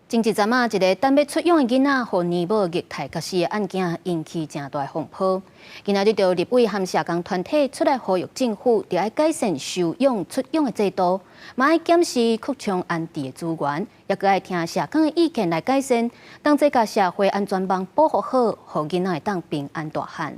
前一陣仔，一个等欲出養的囡仔，予奶母虐待共死的案件，引起誠大風波。今仔日著立委和社工團體出來呼籲政府，著愛改善收養出養的制度，嘛愛檢視擴充安置的資源，也閣愛聽社工的意見來改善，同齊共社會安全網保護好，予囡仔會當平安大漢。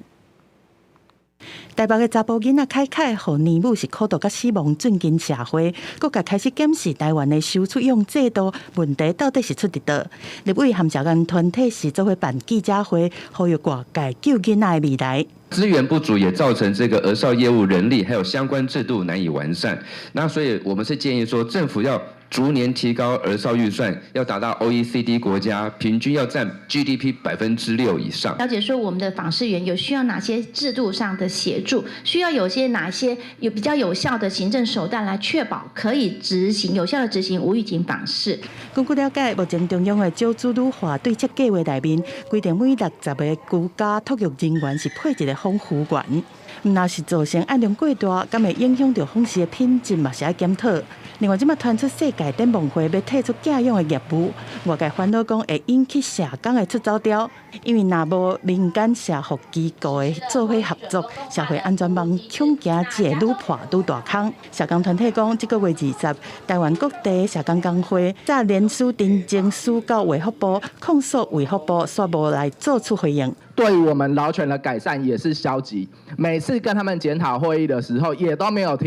台北的查埔囡仔凱凱，予奶母是苦毒共死亡，震驚社會，各界開始檢視台灣的收出養制度問題到底是出佇佗。立委和社工團體是做伙辦記者會，呼籲外界救囡仔的未來。資源不足也造成這個兒少業務人力還有相關制度難以完善。那所以我們是建議說，政府要逐年提高兒少預算，要達到 OECD 國家平均要佔 GDP 6%以上。了解說我們的訪視員有需要哪些制度上的協助，需要有些哪些有比較有效的行政手段來確保可以執行有效的執行無預警訪視。根據了解，目前中央的少子女化對策計劃內面規定，每60個居家托育人員是配一個訪視員。毋若是造成案量過大，敢會影響著訪視的品質，嘛是愛檢討。另外，這馬傳出世界展望會欲退出寄養的業務，外界煩惱講會引起社工的出走潮，因為若無民間社福機構的做伙合作，社會安全網恐驚只會愈破愈大空。社工團體講，這個月20，台灣各地社工工會再聯署陳情書到衛福部控訴衛福部，煞無來做出回應。對於我們勞權的改善也是消極，每次跟他們檢討會議的時候，也都沒有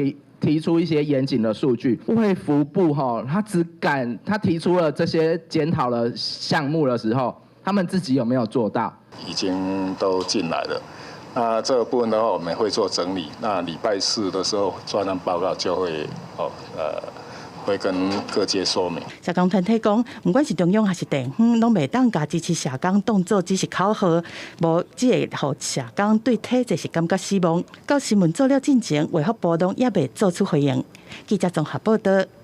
提出一些嚴謹的數據。衛福部吼，他只敢他提出了這些檢討的項目的時候，他們自己有沒有做到？已經都進來了，那這個部分的話，我們會做整理。那禮拜四的時候，專案報告就會會跟各界說明。社工團體講，毋管是中央還是地方，攏袂當共支持社工當做只是口號，無只會予社工對體制是感覺失望。到新聞做了進前，衛福部攏猶未做出回應。記者綜合報道。